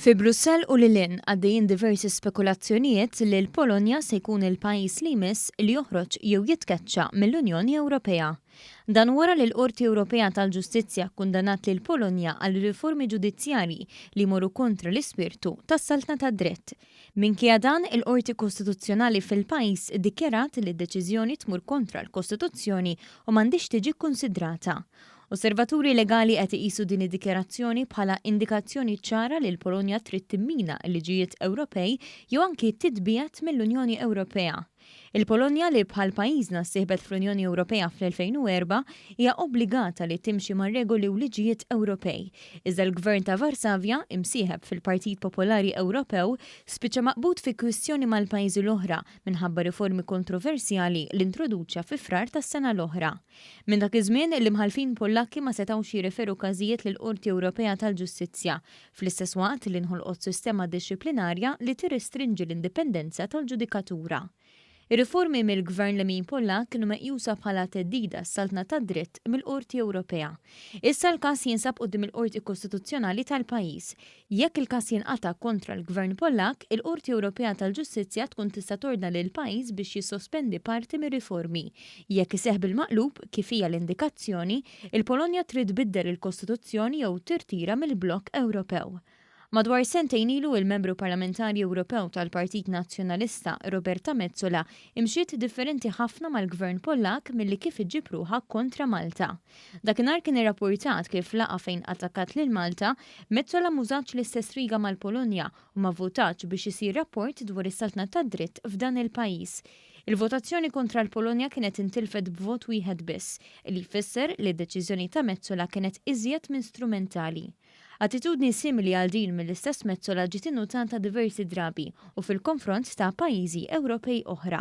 Fi Brussell u lil hinn għaddejjin diversi spekulazzjonijiet li l-Polonja se jkun il-pajjiż li jmiss li joħroġ jew jitkeċċa mill-Unjoni Ewropea. Dan wara li l-Qorti Ewropea tal-Ġustizzja kkundannat lill-Polonja għal riformi ġudizzjarji li jmorru kontra l-ispirtu tas-saltna tad-dritt. Minkejja dan, il-Qorti Kostituzzjonali fil-pajjiż iddikjarat li d-deċiżjoni tmur kontra l-Kostituzzjoni u m'għandhiex tiġi kkunsidrata. Osservaturi legali qed iqisu din id-dikjarazzjoni bħala indikazzjoni ċara li l-Polonja trid timmina l-liġijiet Ewropej jew anki titbiegħed mill-Unjoni Ewropea. Il-Polonja, li bħal pajjiżna ssieħbet fl-Unjoni Ewropea fl-2004, hija obbligata li timxi mar-regoli u liġijiet Ewropej. Iżda l-Gvern ta' Varsavja, imsieħeb fil-Partit Popolari Ewropew, spiċċa maqbud fi kwistjoni mal-pajjiżi l-oħra minħabba riformi kontroversjali li introduċa fi Frar tas-sena l-oħra. Minn dak iż-żmien, l-imħallfin Pollakki ma setgħux jirreferu każijiet lill-Qorti Ewropea tal-Ġustizzja, fl-istess waqt li nħolqot sistema dixxiplinarja li tirrestrinġi l-indipendenza tal-ġudikatura. Ir-riformi mill-Gvern Lemin Pollakk kienu meqjusa bħala theddida għas-saltna tad-dritt mill-Qorti Ewropea. Issa l-każ jinsab quddiem il-Qorti Kostituzzjonali tal-pajjiż. Jekk il-każ jinqata' kontra l-Gvern Pollakk, il-Qorti Ewropea tal-Ġustizzja tkun tista' tordna lill-pajjiż biex jissospendi parti mir-riformi. Jekk iseħħ bil-maqlub, kif hija l-indikazzjoni, il-Polonja trid tbiddel il-kostituzzjoni jew tirtira mill-blokk Ewropew. Madwar sentejn ilu, il-Membru Parlamentari Ewropew tal-Partit Nazzjonalista, Roberta Metsola, imxiet differenti ħafna mal-Gvern Pollakk milli kif iġġib ruħha kontra Malta. Dakinhar kien irrappurtat kif f'laqgħa fejn attakkat lil Malta, Metsola m'użatx l-istess riga mal-Polonja u ma vvutatx biex isir rapport dwar is-saltna tad-dritt f'dan il-pajjiż. Il-votazzjoni kontra l-Polonja kienet intilfet b'vot wieħed biss, li jfisser li d-deċiżjoni ta' Metsola kienet iżjed minn strumentali. Attitudni simili għal din mill-istess Metsola ġiet innutata diversi drabi u fil-konfront ta' pajjiżi Ewropej oħra.